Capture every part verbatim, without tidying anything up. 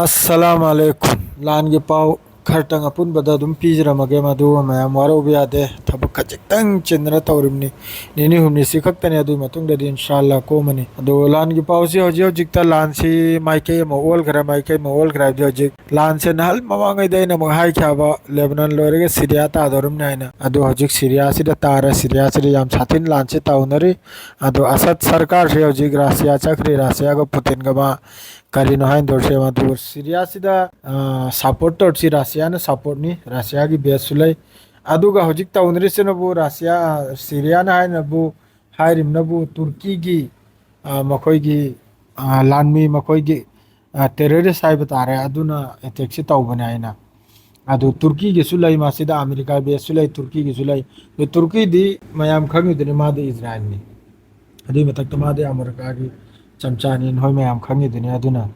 ꯑꯁꯂꯥꯝ ꯑꯂꯩꯀꯨꯝ꯫ ꯂꯥꯟꯒꯤ ꯄꯥꯎ ꯈꯔꯇꯪ ꯑꯄꯨꯟꯕꯗ ꯑꯗꯨꯝ ꯄꯤꯖꯔꯝꯃꯒꯦ, ꯃꯗꯨ ꯃꯌꯥꯝ ꯋꯥꯔꯧꯕ ꯌꯥꯗꯦ꯫ ꯊꯕꯛ ꯈꯖꯤꯛꯇꯪ ꯆꯤꯟꯗꯅ ꯇꯧꯔꯤꯕꯅꯤ꯫ ꯅꯤꯅꯤ ꯍꯨꯝꯅꯤꯁꯤ ꯈꯛꯇꯅꯤ, ꯑꯗꯨꯒꯤ ꯃꯇꯨꯡꯗꯗꯤ ꯏꯟꯁꯥꯜꯂꯥ ꯀꯣꯝꯃꯅꯤ꯫ ꯑꯗꯣ ꯂꯥꯟꯒꯤ ꯄꯥꯎꯁꯤ ꯍꯧꯖꯤꯛ ꯍꯧꯖꯤꯛꯇ ꯂꯥꯟꯁꯤ ꯃꯥꯏꯀꯩ ꯑꯃ ꯑꯣꯜꯈ꯭ꯔꯦ, ꯃꯥꯏꯀꯩ ꯑꯃ ꯑꯣꯜꯈ꯭ꯔꯦ ꯍꯥꯏꯕꯗꯤ ꯍꯧꯖꯤꯛ ꯂꯥꯟꯁꯦ ꯅꯍꯥꯟ ꯃꯃꯥꯡꯉꯩꯗ ꯑꯩꯅ ꯑꯃꯨꯛ ꯍꯥꯏꯈꯤꯕ ꯂꯦꯕꯅꯟ ꯂꯣꯏꯔꯒ ꯁꯤꯔꯤꯌꯥ ꯇꯥꯗꯧꯔꯤꯕꯅꯤ ꯍꯥꯏꯅ꯫ ꯑꯗꯣ ꯍꯧꯖꯤꯛ ꯁꯤꯔꯤꯌꯥꯁꯤꯗ ꯇꯥꯔꯦ, ꯁꯤꯔꯤꯌꯥꯁꯤꯗ ꯌꯥꯝ ꯁꯥꯊꯤꯅ ꯂꯥꯟꯁꯤ ꯇꯧꯅꯔꯤ꯫ ꯑꯗꯣ ꯑꯁꯗ ꯁꯔꯀꯥꯔꯁꯤ ꯍꯧꯖꯤꯛ ꯔꯁꯤꯌꯥ ꯆꯠꯈ꯭ꯔꯦ, ꯔꯁꯤꯌꯥꯒ ꯄꯨꯇꯤꯟꯒ ꯃꯥ ꯀꯔꯤꯅꯣ ꯍꯥꯏꯅ ꯇꯧꯔꯤꯁꯦ? ꯃꯗꯨ ꯁꯤꯔꯤꯌꯥꯁꯤꯗ ꯁꯞꯄꯣꯔꯠ ꯇꯧꯔꯤꯁꯤ ꯔꯁꯤꯌꯥꯅ ꯁꯞꯄꯣꯔꯠꯅꯤ, ꯔꯁꯤꯌꯥꯒꯤ ꯕꯦꯁꯁꯨ ꯂꯩ꯫ ꯑꯗꯨꯒ ꯍꯧꯖꯤꯛ ꯇꯧꯅꯔꯤꯁꯤꯅꯕꯨ ꯔꯁꯤꯌꯥ, ꯁꯤꯔꯤꯌꯥꯅ ꯍꯥꯏꯅꯕꯨ ꯍꯥꯏꯔꯤꯕꯅꯕꯨ ꯇꯨꯔꯀꯤꯒꯤ, ꯑ, ꯃꯈꯣꯏꯒꯤ, ꯑ, ꯂꯥꯟꯃꯤ, ꯃꯈꯣꯏꯒꯤ ꯇꯦꯔꯣꯔꯤꯁ ꯍꯥꯏꯕ ꯇꯥꯔꯦ, ꯑꯗꯨꯅ ꯑꯦꯇꯦꯛꯁꯤ ꯇꯧꯕꯅꯦ ꯍꯥꯏꯅ꯫ ꯑꯗꯨ ꯇꯨꯔꯀꯤꯒꯤꯁꯨ ꯂꯩ ꯃꯁꯤꯗ, ꯑꯃꯦꯔꯤꯀꯥ ꯕꯦꯁꯁꯨ ꯂꯩ, ꯇꯨꯔꯀꯤꯒꯤꯁꯨ ꯂꯩ꯫ ꯑꯗꯨ ꯇꯨꯔꯀꯤꯗꯤ ꯃꯌꯥꯝ ꯈꯪꯉꯤꯗꯨꯅꯤ, ꯃꯥꯗꯤ ꯏꯖꯔꯥꯏꯜꯅꯤ꯫ ꯑꯗꯨꯒꯤ ꯃꯊꯛꯇ ꯃꯥꯗꯤ ꯑꯃꯦꯔꯤꯀꯥꯒꯤ ꯆꯝꯆꯥꯅꯤ, ꯅꯈꯣꯏ ꯃꯌꯥꯝ ꯈꯪꯉꯤꯗꯨꯅꯤ꯫ ꯑꯗꯨꯅ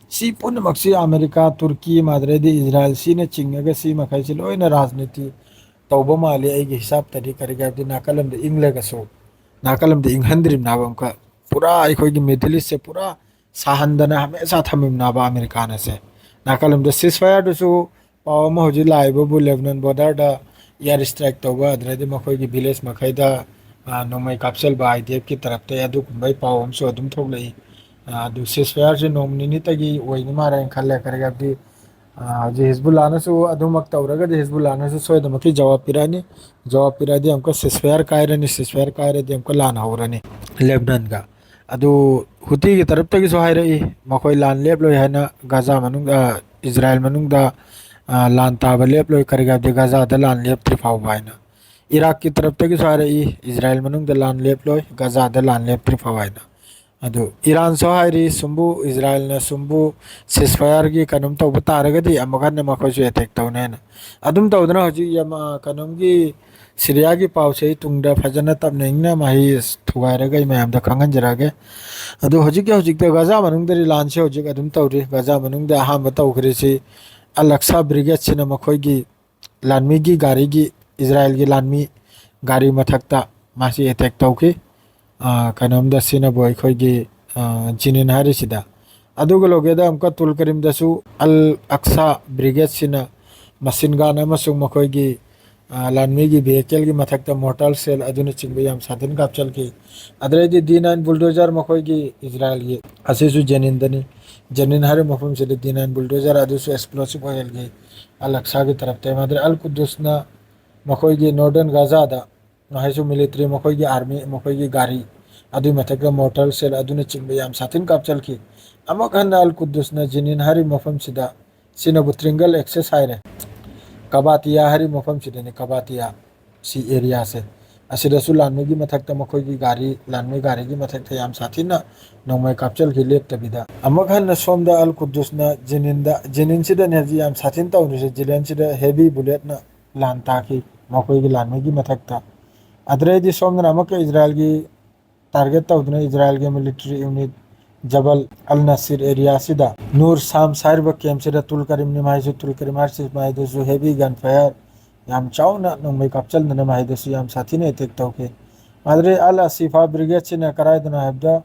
ꯁꯤ ꯄꯨꯝꯅꯃꯛꯁꯤ ꯑꯃꯦꯔꯤꯀꯥ, ꯇꯨꯔꯀꯤ, ꯃꯥꯗ꯭ꯔꯦꯗꯤ ꯏꯖꯔꯥꯏꯜ, ꯁꯤꯅ ꯆꯤꯡꯉꯒ ꯁꯤ ꯃꯈꯩꯁꯤ ꯂꯣꯏꯅ ꯔꯥꯖꯅꯤꯇꯤ ꯇꯧꯕ ꯃꯥꯜꯂꯤ ꯑꯩꯒꯤ ꯍꯤꯁꯥꯕꯇꯗꯤ꯫ ꯀꯔꯤꯒꯤ ꯍꯥꯏꯕꯗꯤ ꯅꯥꯀꯜ ꯑꯃꯗ ꯏꯪꯂꯒꯁꯨ ꯅꯥꯀꯜ ꯑꯃꯗ ꯏꯪꯍꯟꯗ꯭ꯔꯤꯕꯅꯦꯕ ꯑꯃꯨꯛꯀ꯫ ꯄꯨꯔꯥ ꯑꯩꯈꯣꯏꯒꯤ ꯃꯤꯗꯜ ꯏꯁꯁꯦ ꯄꯨꯔꯥ ꯁꯥꯍꯟꯗꯅ ꯍꯃꯦꯁꯥ ꯊꯝꯃꯤꯕꯅꯦꯕ ꯑꯃꯦꯔꯤꯀꯥꯅꯁꯦ꯫ ꯅꯥꯀꯜ ꯑꯃꯗ ꯁꯤꯁ ꯐꯥꯌꯔꯗꯨꯁꯨ ꯄꯥꯎ ꯑꯃ ꯍꯧꯖꯤꯛ ꯂꯥꯛꯏꯕꯕꯨ ꯂꯦꯕꯅꯟ ꯕꯣꯔꯗꯔꯗ ꯏꯌꯥꯔ ꯏꯁꯇ꯭ꯔꯥꯏꯛ ꯇꯧꯕ, ꯑꯗꯨꯗꯩꯗꯤ ꯃꯈꯣꯏꯒꯤ ꯚꯤꯂꯦꯖ ꯃꯈꯩꯗ, ꯑ, ꯅꯣꯡꯃꯩ ꯀꯥꯞꯁꯤꯟꯕ ꯑꯥꯏ ꯗꯤ ꯑꯦꯐꯀꯤ ꯇꯔꯞꯇ, ꯑꯗꯨꯒꯨꯝꯕꯩ ꯄꯥꯎ ꯑꯃꯁꯨ ꯑꯗꯨꯝ ꯊꯣꯛꯂꯛꯏ꯫ ꯑ, ꯑꯗꯨ ꯁꯤꯁ ꯐꯥꯌꯔꯁꯦ ꯅꯣꯡ ꯅꯤꯅꯤꯇꯒꯤ ꯑꯣꯏꯅꯤ ꯃꯥꯜꯂꯦꯅ ꯈꯜꯂꯦ꯫ ꯀꯔꯤꯒꯤ ꯍꯥꯏꯕꯗꯤ, ꯑ, ꯍꯧꯖꯤꯛ ꯍꯤꯖꯕꯨꯜꯂꯥꯅꯁꯨ ꯑꯗꯨꯃꯛ ꯇꯧꯔꯒꯗꯤ ꯍꯤꯖꯕꯨꯜꯂꯥꯅꯁꯨ ꯁꯣꯏꯗꯅꯃꯛꯀꯤ ꯖꯋꯥꯕ ꯄꯤꯔꯛꯑꯅꯤ꯫ ꯖꯋꯥꯕ ꯄꯤꯔꯛꯑꯗꯤ ꯑꯃꯨꯛꯀ ꯁꯤꯁ ꯐꯥꯌꯔ ꯀꯥꯏꯔꯅꯤ, ꯁꯤꯁ ꯐꯥꯌꯔ ꯀꯥꯏꯔꯗꯤ ꯑꯃꯨꯛꯀ ꯂꯥꯟ ꯍꯧꯔꯅꯤ ꯂꯦꯕꯅꯟꯒ꯫ ꯑꯗꯨ ꯍꯨꯇꯤꯒꯤ ꯇꯔꯞꯇꯒꯤꯁꯨ ꯍꯥꯏꯔꯛꯏ, ꯃꯈꯣꯏ ꯂꯥꯟ ꯂꯦꯞꯂꯣꯏ ꯍꯥꯏꯅ ꯒꯥꯖꯥ ꯃꯅꯨꯡꯗ, ꯑ, ꯏꯖꯔꯥꯏꯜ ꯃꯅꯨꯡꯗ, ꯑ, ꯂꯥꯟ ꯇꯥꯕ ꯂꯦꯞꯂꯣꯏ꯫ ꯀꯔꯤꯒꯤ ꯍꯥꯏꯕꯗꯤ ꯒꯥꯖꯥꯗ ꯂꯥꯟ ꯂꯦꯞꯇ꯭ꯔꯤ ꯐꯥꯎꯕ ꯍꯥꯏꯅ꯫ ꯏꯔꯥꯛꯀꯤ ꯇꯔꯞꯇꯒꯤꯁꯨ ꯍꯥꯏꯔꯛꯏ, ꯏꯖꯔꯥꯏꯜ ꯃꯅꯨꯡꯗ ꯂꯥꯟ ꯂꯦꯞꯂꯣꯏ, ꯒꯥꯖꯥꯗ ꯂꯥꯟ ꯂꯦꯞꯇ꯭ꯔꯤ ꯐꯥꯎ ꯍꯥꯏꯅ꯫ ꯑꯗꯨ ꯏꯔꯥꯟꯁꯨ ꯍꯥꯏꯔꯤ, ꯁꯨꯝꯕꯨ ꯏꯖꯔꯥꯏꯜꯅ ꯁꯨꯝꯕꯨ ꯁꯤꯁ ꯐꯥꯌꯔꯒꯤ ꯀꯩꯅꯣꯝ ꯇꯧꯕ ꯇꯥꯔꯒꯗꯤ ꯑꯃꯨꯛ ꯍꯟꯅ ꯃꯈꯣꯏꯁꯨ ꯑꯦꯇꯦꯛ ꯇꯧꯅꯤ ꯍꯥꯏꯅ꯫ ꯑꯗꯨꯝ ꯇꯧꯗꯅ ꯍꯧꯖꯤꯛ ꯌꯥꯝ, ꯑ, ꯀꯩꯅꯣꯝꯒꯤ ꯁꯤꯔꯤꯌꯥꯒꯤ ꯄꯥꯎꯁꯦ ꯑꯩ ꯇꯨꯡꯗ ꯐꯖꯅ ꯇꯞꯅ ꯏꯪꯅ ꯃꯍꯩ ꯊꯨꯒꯥꯏꯔꯒ ꯑꯩ ꯃꯌꯥꯝꯗ ꯈꯪꯍꯟꯖꯔꯛꯑꯒꯦ꯫ ꯑꯗꯨ ꯍꯧꯖꯤꯛꯀꯤ ꯍꯧꯖꯤꯛꯇ ꯒꯥꯖꯥ ꯃꯅꯨꯡꯗꯗꯤ ꯂꯥꯟꯁꯦ ꯍꯧꯖꯤꯛ ꯑꯗꯨꯝ ꯇꯧꯔꯤ꯫ ꯒꯥꯖꯥ ꯃꯅꯨꯡꯗ ꯑꯍꯥꯟꯕ ꯇꯧꯈ꯭ꯔꯤꯁꯤ ꯑꯜ ꯑꯛꯁꯥ ꯕ꯭ꯔꯤꯒꯦꯗꯁꯤꯅ ꯃꯈꯣꯏꯒꯤ ꯂꯥꯟꯃꯤꯒꯤ ꯒꯥꯔꯤꯒꯤ, ꯏꯖꯔꯥꯏꯜꯒꯤ ꯂꯥꯟꯃꯤ ꯒꯥꯔꯤ ꯃꯊꯛꯇ ꯃꯥꯁꯤ ꯑꯦꯇꯦꯛ ꯇꯧꯈꯤ꯫ ꯑ, ꯀꯩꯅꯣꯝꯗ ꯁꯤꯅꯕꯨ ꯑꯩꯈꯣꯏꯒꯤ, ꯑ, ꯖꯤꯅꯤꯟ ꯍꯥꯏꯔꯤꯁꯤꯗ ꯑꯗꯨꯒ ꯂꯣꯏꯒꯦꯗ ꯑꯃꯨꯛꯀ ꯇꯨꯜ ꯀꯔꯤꯝꯗꯁꯨ ꯑꯜ ꯑꯛꯁꯥ ꯕ꯭ꯔꯤꯒꯦꯗꯁꯤꯅ ꯃꯁꯤꯟ ꯒꯥꯟ ꯑꯃꯁꯨꯡ ꯃꯈꯣꯏꯒꯤ, ꯑ, ꯂꯥꯟꯃꯤꯒꯤ ꯚꯦꯍꯤꯀꯜꯒꯤ ꯃꯊꯛꯇ ꯃꯣꯔꯇꯥꯔ ꯁꯦꯜ ꯑꯗꯨꯅꯆꯤꯡꯕ ꯌꯥꯝ ꯁꯥꯊꯤꯅ ꯀꯥꯞꯆꯜꯈꯤ꯫ ꯑꯗꯨꯗꯩꯗꯤ ꯗꯤ ꯅꯥꯏꯟ ꯕꯨꯜꯗꯣꯖꯔ ꯃꯈꯣꯏꯒꯤ ꯏꯖꯔꯥꯏꯜꯒꯤ ꯑꯁꯤꯁꯨ ꯖꯦꯅꯤꯟꯗꯅꯤ꯫ ꯖꯦꯅꯤꯟ ꯍꯥꯏꯔꯤꯕ ꯃꯐꯝꯁꯤꯗ ꯗꯤ ꯅꯥꯏꯟ ꯕꯨꯜꯗꯣꯖꯔ ꯑꯗꯨꯁꯨ ꯑꯦꯛꯁꯄ꯭ꯂꯣꯁꯤꯞ ꯑꯣꯏꯍꯜꯈꯤ ꯑꯜ ꯑꯛꯁꯥꯒꯤ ꯇꯔꯞꯇ꯫ ꯃꯥꯗ꯭ꯔꯦ ꯑꯜ ꯀꯨꯗꯨꯁꯅ ꯃꯈꯣꯏꯒꯤ ꯅꯣꯔꯗꯔꯟ ꯒꯥꯖꯥꯗ ꯃꯍꯩꯁꯨ ꯃꯤꯂꯤꯇꯔꯤ, ꯃꯈꯣꯏꯒꯤ ꯑꯥꯔꯃꯤ, ꯃꯈꯣꯏꯒꯤ ꯒꯥꯔꯤ, ꯑꯗꯨꯒꯤ ꯃꯊꯛꯇ ꯃꯣꯔꯇꯔ ꯁꯦꯜ ꯑꯗꯨꯅꯆꯤꯡꯕ ꯌꯥꯝ ꯁꯥꯊꯤꯅ ꯀꯥꯞꯆꯜꯈꯤ꯫ ꯑꯃꯨꯛ ꯍꯟꯅ ꯑꯜ ꯀꯨꯗꯨꯁꯅ ꯖꯤꯅꯤꯟ ꯍꯥꯏꯔꯤꯕ ꯃꯐꯝꯁꯤꯗ, ꯁꯤꯅꯕꯨ ꯇ꯭ꯔꯤꯡꯒꯜ ꯑꯦꯛꯁꯦꯁ ꯍꯥꯏꯔꯦ, ꯀꯕꯥꯇꯤꯌꯥ ꯍꯥꯏꯔꯤꯕ ꯃꯐꯝꯁꯤꯗꯅꯤ, ꯀꯕꯥꯇꯤꯌꯥ ꯁꯤ ꯑꯦꯔꯤꯌꯥꯁꯦ꯫ ꯑꯁꯤꯗꯁꯨ ꯂꯥꯟꯃꯤꯒꯤ ꯃꯊꯛꯇ, ꯃꯈꯣꯏꯒꯤ ꯒꯥꯔꯤ, ꯂꯥꯟꯃꯤ ꯒꯥꯔꯤꯒꯤ ꯃꯊꯛꯇ ꯌꯥꯝ ꯁꯥꯊꯤꯅ ꯅꯣꯡꯃꯩ ꯀꯥꯞꯆꯜꯈꯤ ꯂꯦꯞꯇꯕꯤꯗ꯫ ꯑꯃꯨꯛ ꯍꯟꯅ ꯁꯣꯝꯗ ꯑꯜ ꯀꯨꯗꯨꯁꯅ ꯖꯤꯅꯤꯟꯗ, ꯖꯤꯅꯤꯟꯁꯤꯗꯅꯤ ꯍꯧꯖꯤꯛ ꯌꯥꯝ ꯁꯥꯊꯤꯅ ꯇꯧꯔꯤꯁꯦ, ꯖꯤꯅꯤꯟꯁꯤꯗ ꯍꯦꯚꯤ ꯕꯨꯂꯦꯠꯅ ꯂꯥꯟ ꯇꯥꯈꯤ ꯃꯈꯣꯏꯒꯤ ꯂꯥꯟꯃꯤꯒꯤ ꯃꯊꯛꯇ꯫ ꯑꯗꯨꯗꯩꯗꯤ ꯁꯣꯝꯗꯅ ꯑꯃꯨꯛꯀ ꯏꯖꯔꯥꯏꯜꯒꯤ ꯇꯥꯔꯒꯦꯠ ꯇꯧꯗꯨꯅ ꯏꯖꯔꯥꯏꯜꯒꯤ ꯃꯤꯂꯤꯇꯔꯤ ꯌꯨꯅꯤꯠ ꯖꯕꯜ ꯑꯜ ꯅꯁꯤꯔ ꯑꯦꯔꯤꯌꯥꯁꯤꯗ ꯅꯨꯔ ꯁꯥꯝꯁ ꯍꯥꯏꯔꯤꯕ ꯀꯦꯝꯞꯁꯤꯗ ꯇꯨꯜ ꯀꯔꯤꯝꯅꯤ ꯃꯍꯩꯁꯨ, ꯇꯨꯜ ꯀꯔꯤꯝ ꯍꯥꯏꯔꯤꯁꯤ ꯃꯍꯩꯗꯁꯨ ꯍꯦꯚꯤ ꯒꯟ ꯐꯥꯌꯔ ꯌꯥꯝ ꯆꯥꯎꯅ ꯅꯣꯡꯃꯩ ꯀꯥꯞꯆꯟꯗꯨꯅ ꯃꯍꯩꯗꯁꯨ ꯌꯥꯝ ꯁꯥꯊꯤꯅ ꯑꯦꯇꯦꯛ ꯇꯧꯈꯤ꯫ ꯃꯥꯗ꯭ꯔꯦ ꯑꯜ ꯑꯁꯤꯐꯥ ꯕ꯭ꯔꯤꯒꯦꯗꯁꯤꯅ ꯀꯗꯥꯏꯗꯅꯣ ꯍꯥꯏꯕꯗ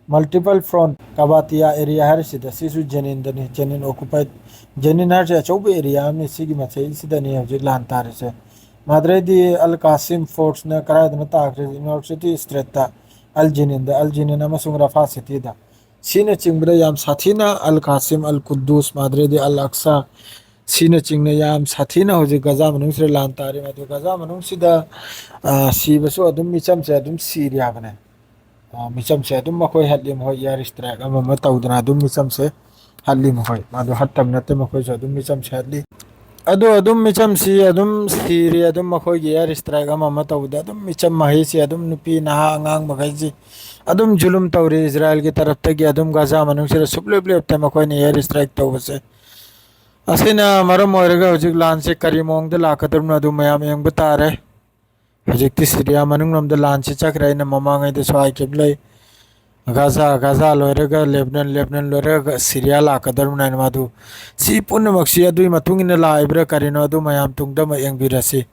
ꯃꯜꯇꯤꯄꯜ ꯐ꯭ꯔꯣꯟꯠ ꯀꯕꯥꯇꯤꯌꯥ ꯑꯦꯔꯤꯌꯥ ꯍꯥꯏꯔꯤꯁꯤꯗ, ꯁꯤꯁꯨ ꯖꯦꯅꯤꯟꯗꯅꯤ, ꯖꯦꯅꯤꯟ ꯑꯣꯀꯨꯄꯥꯏꯠ, ꯖꯦꯅꯤꯟ ꯍꯥꯏꯔꯤꯁꯦ ꯑꯆꯧꯕ ꯑꯦꯔꯤꯌꯥ ꯑꯃꯅꯤ꯫ ꯁꯤꯒꯤ ꯃꯆꯩꯁꯤꯗꯅꯤ ꯍꯧꯖꯤꯛ ꯂꯥꯟ ꯇꯥꯔꯤꯁꯦ꯫ ꯃꯥꯗ꯭ꯔꯦꯗꯤ ꯑꯜ ꯀꯥꯁꯤꯝ ꯐꯣꯔꯠꯁꯅ ꯀꯗꯥꯏꯗꯅ ꯇꯥꯈ꯭ꯔꯦ? ꯅꯣꯔꯠ ꯁꯤꯇꯤ ꯏꯁꯇ꯭ꯔꯦꯠꯇ, ꯑꯜ ꯖꯤꯅꯤꯟꯗ, ꯑꯜ ꯖꯤꯅꯤꯟ ꯑꯃꯁꯨꯡ ꯔꯐꯥ ꯁꯤꯇꯤꯗ꯫ ꯁꯤꯅꯆꯤꯡꯕꯗ ꯌꯥꯝ ꯁꯥꯊꯤꯅ ꯑꯜ ꯀꯥꯁꯤꯝ, ꯑꯜ ꯀꯨꯗꯨꯁ, ꯃꯥꯗ꯭ꯔꯦꯗꯤ ꯑꯜ ꯑꯛꯁꯥ ꯁꯤꯅꯆꯤꯡꯅ ꯌꯥꯝ ꯁꯥꯊꯤꯅ ꯍꯧꯖꯤꯛ ꯒꯖꯥ ꯃꯅꯨꯡꯁꯤꯗ ꯂꯥꯟ ꯇꯥꯔꯤ꯫ ꯃꯗꯨ ꯒꯖꯥ ꯃꯅꯨꯡꯁꯤꯗ, ꯑ, ꯁꯤꯕꯁꯨ ꯑꯗꯨꯝ ꯃꯤꯆꯝꯁꯦ ꯑꯗꯨꯝ ꯁꯤꯔꯤ ꯍꯥꯏꯕꯅꯦ꯫ ꯑ, ꯃꯤꯆꯝꯁꯦ ꯑꯗꯨꯝ ꯃꯈꯣꯏ ꯍꯠꯂꯤ, ꯃꯈꯣꯏ ꯏꯌꯥꯔ ꯏꯁꯇ꯭ꯔꯥꯏꯛ ꯑꯃ ꯑꯃ ꯇꯧꯗꯅ ꯑꯗꯨꯝ ꯃꯤꯆꯝꯁꯦ ꯍꯠꯂꯤ ꯃꯈꯣꯏ꯫ ꯃꯗꯨ ꯍꯠꯇꯕ ꯅꯠꯇꯦ, ꯃꯈꯣꯏꯁꯨ ꯑꯗꯨꯝ ꯃꯤꯆꯝꯁꯦ ꯍꯠꯂꯤ꯫ ꯑꯗꯨ ꯑꯗꯨꯝ ꯃꯤꯆꯝꯁꯤ ꯑꯗꯨꯝ ꯁꯤꯔꯤ, ꯑꯗꯨꯝ ꯃꯈꯣꯏꯒꯤ ꯏꯌꯥꯔ ꯏꯁꯇ꯭ꯔꯥꯏꯛ ꯑꯃ ꯑꯃ ꯇꯧꯕꯗ ꯑꯗꯨꯝ ꯃꯤꯆꯝ ꯃꯍꯩꯁꯤ ꯑꯗꯨꯝ ꯅꯨꯄꯤ ꯅꯍꯥ ꯑꯉꯥꯡ ꯃꯈꯩꯁꯤ ꯑꯗꯨꯝ ꯖꯨꯂꯨꯝ ꯇꯧꯔꯤ꯫ ꯏꯖꯔꯥꯏꯜꯒꯤ ꯇꯔꯞꯇꯒꯤ ꯑꯗꯨꯝ ꯒꯖꯥ ꯃꯅꯨꯡꯁꯤꯗ ꯁꯨꯞꯂꯦꯞ ꯂꯦꯞꯇꯦ ꯃꯈꯣꯏꯅ ꯏꯌꯥꯔ ꯏꯁꯇ꯭ꯔꯥꯏꯛ ꯇꯧꯕꯁꯦ꯫ ꯑꯁꯤꯅ ꯃꯔꯝ ꯑꯣꯏꯔꯒ ꯍꯧꯖꯤꯛ ꯂꯥꯟꯁꯦ ꯀꯔꯤ ꯃꯑꯣꯡꯗ ꯂꯥꯛꯀꯗꯧꯔꯤꯕꯅꯣ ꯑꯗꯨ ꯃꯌꯥꯝ ꯌꯦꯡꯕ ꯇꯥꯔꯦ꯫ ꯍꯧꯖꯤꯛꯇꯤ ꯁꯤꯔꯤꯌꯥ ꯃꯅꯨꯡꯂꯣꯝꯗ ꯂꯥꯟꯁꯤ ꯆꯠꯈ꯭ꯔꯦ, ꯑꯩꯅ ꯃꯃꯥꯡꯉꯩꯗꯁꯨ ꯍꯥꯏꯈꯤꯕ ꯂꯩ꯫ ꯒꯥꯖꯥ, ꯒꯥꯖꯥ ꯂꯣꯏꯔꯒ ꯂꯦꯕꯅꯟ, ꯂꯦꯕꯅꯟ ꯂꯣꯏꯔꯒ ꯁꯤꯔꯤꯌꯥ ꯂꯥꯛꯀꯗꯧꯔꯤꯕꯅꯤ ꯍꯥꯏꯅ꯫ ꯃꯗꯨ ꯁꯤ ꯄꯨꯝꯅꯃꯛꯁꯤ ꯑꯗꯨꯒꯤ ꯃꯇꯨꯡ ꯏꯟꯅ ꯂꯥꯛꯏꯕ꯭ꯔꯥ ꯀꯔꯤꯅꯣ, ꯑꯗꯨ ꯃꯌꯥꯝ ꯇꯨꯡꯗ ꯑꯃꯨꯛ ꯌꯦꯡꯕꯤꯔꯁꯤ꯫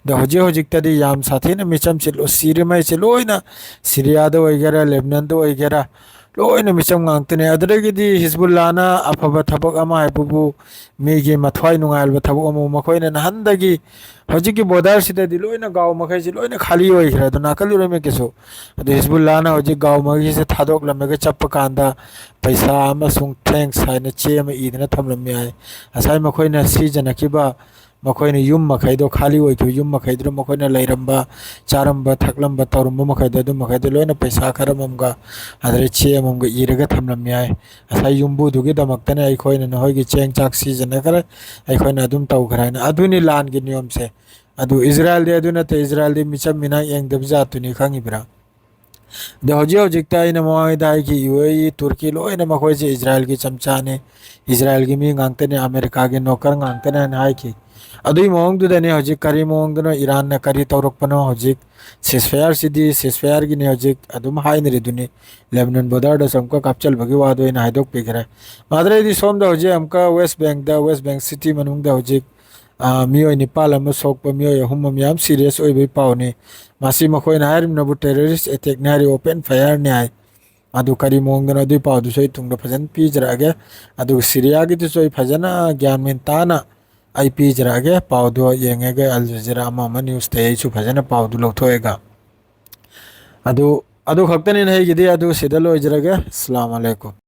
ꯑꯗꯣ ꯍꯧꯖꯤꯛ ꯍꯧꯖꯤꯛꯇꯗꯤ ꯌꯥꯝ ꯁꯥꯊꯤꯅ ꯃꯤꯆꯝꯁꯤ ꯂꯣ-, ꯁꯤꯔꯤꯃꯩꯁꯤ ꯂꯣꯏꯅ ꯁꯤꯔꯤꯌꯥꯗ ꯑꯣꯏꯒꯦꯔꯥ, ꯂꯦꯕꯅꯟꯗ ꯑꯣꯏꯒꯦꯔꯥ, ꯂꯣꯏꯅ ꯃꯤꯆꯝ ꯉꯥꯛꯇꯅꯦ꯫ ꯑꯗꯨꯗꯒꯤꯗꯤ ꯍꯤꯖꯕꯨꯜꯂꯥꯅ ꯑꯐꯕ ꯊꯕꯛ ꯑꯃ ꯍꯥꯏꯕꯕꯨ ꯃꯤꯒꯤ ꯃꯊ꯭ꯋꯥꯏ ꯅꯨꯡꯉꯥꯏꯍꯟꯕ ꯊꯕꯛ ꯑꯃ, ꯃꯈꯣꯏꯅ ꯅꯍꯥꯟꯗꯒꯤ ꯍꯧꯖꯤꯛꯀꯤ ꯕꯣꯔꯗꯔꯁꯤꯗꯗꯤ ꯂꯣꯏꯅ ꯒꯥꯎ ꯃꯈꯩꯁꯤ ꯂꯣꯏꯅ ꯈꯥꯂꯤ ꯑꯣꯏꯈ꯭ꯔꯦ꯫ ꯑꯗꯨ ꯅꯥꯀꯜ ꯂꯣꯏꯅꯃꯛꯀꯤꯁꯨ꯫ ꯑꯗꯨ ꯍꯤꯖꯕꯨꯜꯂꯥꯅ ꯍꯧꯖꯤꯛ ꯒꯥꯎ ꯃꯈꯩꯁꯦ ꯊꯥꯗꯣꯛꯂꯝꯃꯒ ꯆꯠꯄ ꯀꯥꯟꯗ ꯄꯩꯁꯥ ꯑꯃꯁꯨꯡ "Thanks" ꯍꯥꯏꯅ ꯆꯦ ꯑꯃ ꯏꯗꯨꯅ ꯊꯝꯂꯝꯃꯤ ꯍꯥꯏ꯫ ꯉꯁꯥꯏ ꯃꯈꯣꯏꯅ ꯁꯤꯖꯤꯟꯅꯈꯤꯕ, ꯃꯈꯣꯏꯅ ꯌꯨꯝ ꯃꯈꯩꯗꯣ, ꯈꯥꯂꯤ ꯑꯣꯏꯈꯤꯕ ꯌꯨꯝ ꯃꯈꯩꯗꯨꯗ ꯃꯈꯣꯏꯅ ꯂꯩꯔꯝꯕ, ꯆꯥꯔꯝꯕ, ꯊꯛꯂꯝꯕ, ꯇꯧꯔꯝꯕ ꯃꯈꯩꯗꯣ, ꯑꯗꯨ ꯃꯈꯩꯗꯣ ꯂꯣꯏꯅ ꯄꯩꯁꯥ ꯈꯔ ꯑꯃꯃꯝꯒ ꯑꯗꯨꯗꯩ ꯆꯦ ꯑꯃꯃꯝꯒ ꯏꯔꯒ ꯊꯝꯂꯝꯃꯤ ꯍꯥꯏ꯫ "ꯉꯁꯥꯏ ꯌꯨꯝꯕꯨꯗꯨꯒꯤꯗꯃꯛꯇꯅꯦ ꯑꯩꯈꯣꯏꯅ ꯅꯈꯣꯏꯒꯤ ꯆꯦꯡ ꯆꯥꯛ ꯁꯤꯖꯤꯟꯅꯈ꯭ꯔꯦ, ꯑꯩꯈꯣꯏꯅ ꯑꯗꯨꯝ ꯇꯧꯈ꯭ꯔꯦ" ꯍꯥꯏꯅ꯫ ꯑꯗꯨꯅꯤ ꯂꯥꯟꯒꯤ ꯅꯤꯌꯣꯝꯁꯦ꯫ ꯑꯗꯨ ꯏꯖꯔꯥꯏꯜꯗꯤ ꯑꯗꯨ ꯅꯠꯇꯦ, ꯏꯖꯔꯥꯏꯜꯗꯤ ꯃꯤꯆꯝ ꯃꯤꯅꯥꯏ ꯌꯦꯡꯗꯕ ꯖꯥꯠꯇꯨꯅꯤ, ꯈꯪꯉꯤꯕ꯭ꯔꯥ? ꯑꯗꯣ ꯍꯧꯖꯤꯛ ꯍꯧꯖꯤꯛꯇ ꯑꯩꯅ ꯃꯃꯥꯡꯉꯩꯗ ꯍꯥꯏꯈꯤ, ꯌꯨ ꯑꯦ ꯏ, ꯇꯨꯔꯀꯤ ꯂꯣꯏꯅ ꯃꯈꯣꯏꯁꯦ ꯏꯖꯔꯥꯏꯜꯒꯤ ꯆꯝꯆꯥꯅꯤ, ꯏꯖꯔꯥꯏꯜꯒꯤ ꯃꯤ ꯉꯥꯛꯇꯅꯤ, ꯑꯃꯦꯔꯤꯀꯥꯒꯤ ꯅꯣꯀꯔ ꯉꯥꯛꯇꯅꯤ ꯍꯥꯏꯅ ꯍꯥꯏꯈꯤ꯫ ꯑꯗꯨꯒꯤ ꯃꯑꯣꯡꯗꯨꯗꯅꯤ ꯍꯧꯖꯤꯛ ꯀꯔꯤ ꯃꯑꯣꯡꯗꯅꯣ ꯏꯔꯥꯟꯅ ꯀꯔꯤ ꯇꯧꯔꯛꯄꯅꯣ? ꯍꯧꯖꯤꯛ ceasefire ꯁꯤꯗꯤ ceasefire ꯒꯤꯅꯤ ꯍꯧꯖꯤꯛ ꯑꯗꯨꯝ ꯍꯥꯏꯅꯔꯤꯗꯨꯅꯤ꯫ ꯂꯦꯕꯅꯟ ꯕꯣꯔꯗꯔꯗꯁꯨ ꯑꯃꯨꯛꯀ ꯀꯥꯞꯆꯜꯕꯒꯤ ꯋꯥꯗꯣ ꯑꯩꯅ ꯍꯥꯏꯗꯣꯛꯄꯤꯈ꯭ꯔꯦ꯫ ꯃꯥꯗ꯭ꯔꯩꯗꯤ ꯁꯣꯝꯗ ꯍꯧꯖꯤꯛ ꯑꯃꯨꯛꯀ ꯋꯦꯁ ꯕꯦꯡꯗ, ꯋꯦꯁ ꯕꯦꯡ ꯁꯤꯇꯤ ꯃꯅꯨꯡꯗ ꯍꯧꯖꯤꯛ, ꯑ, ꯃꯤꯑꯣꯏ ꯅꯤꯄꯥꯜ ꯑꯃ ꯁꯣꯛꯄ, ꯃꯤꯑꯣꯏ ꯑꯍꯨꯝ ꯑꯃ ꯌꯥꯝ serious ꯑꯣꯏꯕꯒꯤ ꯄꯥꯎꯅꯤ꯫ ꯃꯁꯤ ꯃꯈꯣꯏꯅ ꯍꯥꯏꯔꯤꯕꯅꯕꯨ terrorist attack ꯅꯤ ꯍꯥꯏꯔꯤ, open fire ꯅꯤ ꯍꯥꯏ꯫ ꯑꯗꯨ ꯀꯔꯤ ꯃꯑꯣꯡꯗꯅꯣ ꯑꯗꯨꯒꯤ ꯄꯥꯎꯗꯨꯁꯨ ꯑꯩ ꯇꯨꯡꯗ ꯐꯖꯅ ꯄꯤꯖꯔꯛꯑꯒꯦ꯫ ꯑꯗꯨꯒ ꯁꯤꯔꯤꯌꯥꯒꯤꯗꯨꯁꯨ ꯑꯩ ꯐꯖꯅ ꯒ꯭ꯌꯥꯟ ꯃꯦꯟ ꯇꯥꯅ ꯑꯩ ꯄꯤꯖꯔꯛꯑꯒꯦ꯫ ꯄꯥꯎꯗꯣ ꯌꯦꯡꯉꯒ ꯑꯜ ꯖꯖꯤꯔꯥ ꯑꯃ ꯑꯃ ꯅ꯭ꯌꯨꯁꯇꯩ ꯑꯩꯁꯨ ꯐꯖꯅ ꯄꯥꯎꯗꯨ ꯂꯧꯊꯣꯛꯑꯒ꯫ ꯑꯗꯨ, ꯑꯗꯨ ꯈꯛꯇꯅꯤꯅ ꯑꯩꯒꯤꯗꯤ꯫ ꯑꯗꯨ ꯁꯤꯗ ꯂꯣꯏꯖꯔꯒꯦ꯫ ꯑꯁꯂꯥꯃꯨ ꯑꯂꯩꯀꯨꯝ꯫